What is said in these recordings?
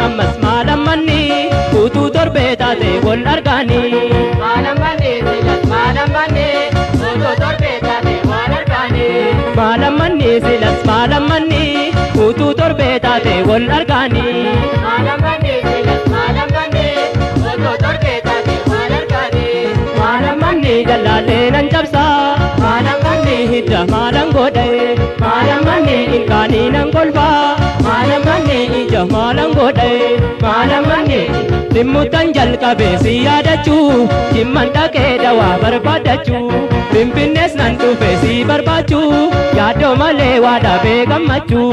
Ammas maalammanni utuu torbee taate wal argaanii. Maalammanni silas maalammanni utuu torbee taate wal argaanii. Maalammanni silas maalammanni utuu torbee taate wal argaanii. Maalammanni silas maalammanni utuu torbee taate wal argaanii. Maalammanni jallaalee nan cabsaa, maalammanni hidda maalan godhe, maalammanni ilkaanii nan kolfaa, maalammanni ija maalan godhe, maalammanni dhimmutan jalqabe si yaadachuu, jimman dhaqee dawaa barbaadachuu, finfinnees nan dhufe si barbaachuu, yaaddoo malee waa dhabee gammachuu.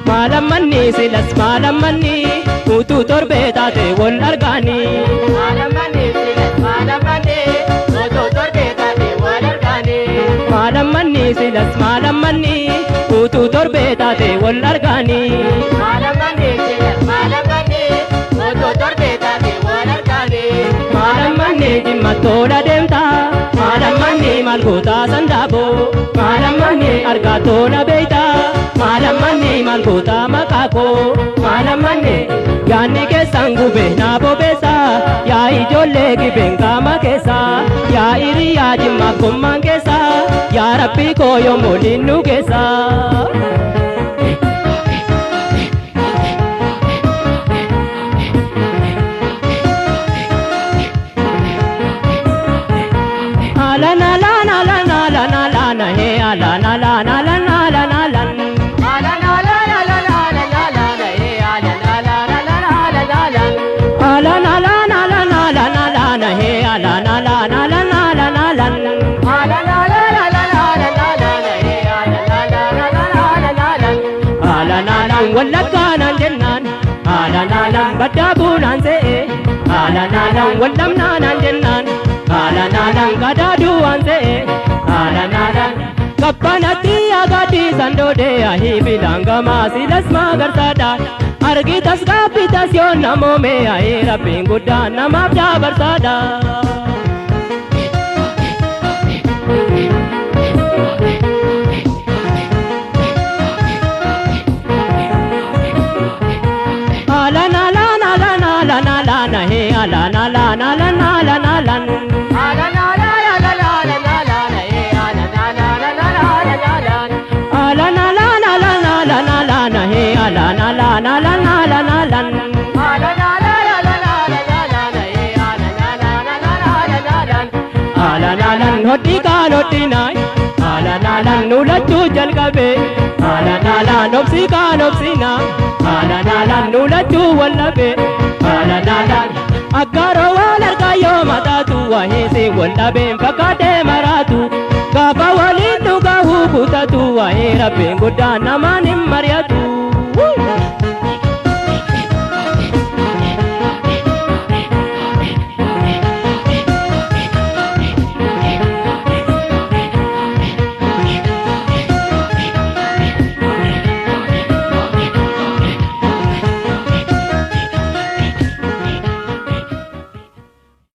Maalammanni silas maalammanni utuu torbee taate wal argaanii. Maalammanni silas maalammanni utuu torbee taate wal argaanii. Maalammanni silas maalammanni utuu torbee taate wal argaanii. Maalammanni silas maalammanni utuu torbee taate wal argaanii. Maalammanni dhimma tola deemta, maalammanni maal gootaa sandaaboo, maalammanni argaa tola beeyta, maalammanni maal gootaa maqaakoo, maalammanni yaanni keessan gube naa bobeessa, yaa ijoollee gibeen qaama keessa, yaa hiriyaa jimmaaf gommaan keessa, yaa rabbii koo yommuu nu keessa. Alan alan alan alan alan he alan alan alan alan alan. Alan alan alan alan alan ee alan alan alan alan alan. Alan alan alan alan alan he alan alan alan alan alan. Alan alan alan alan alan ee alan alan alan alan alan. Alan alan wallaggaanaan jennaan, alan alan baddaa buunaan se'e, alan alan wallamnaanaan jennaan, alan alan gadaaduu se'e, alan alan kabbanatti agaadii sandoodee ahii bilaan gamaa silas magarsaadha. Argitas gaabbitas yoo namoome ahii rabbiin guddaan namaaf dabarsaadha. Alan alan alan alan alan he alan alan alan alan alan. Alan alan alan alan alan ee alan alan alan alan alan. Alan alan alan alan alan he alan alan alan alan alan. Alan alan alan alan alan ee alan alan alan alan alan. Alan alan hodhi kaan hodhinaay, alan alan nulachuu jalqabe, alan alan obsi kaan obsina, alan alan nulachuu wallabe, alan alan aggaaroo waan argaa yoo mataatu waheese wallabeen fakkaatee maraatu, gaafa waliin dhugahuu kutatu wahee rabbiin guddaan namaan hin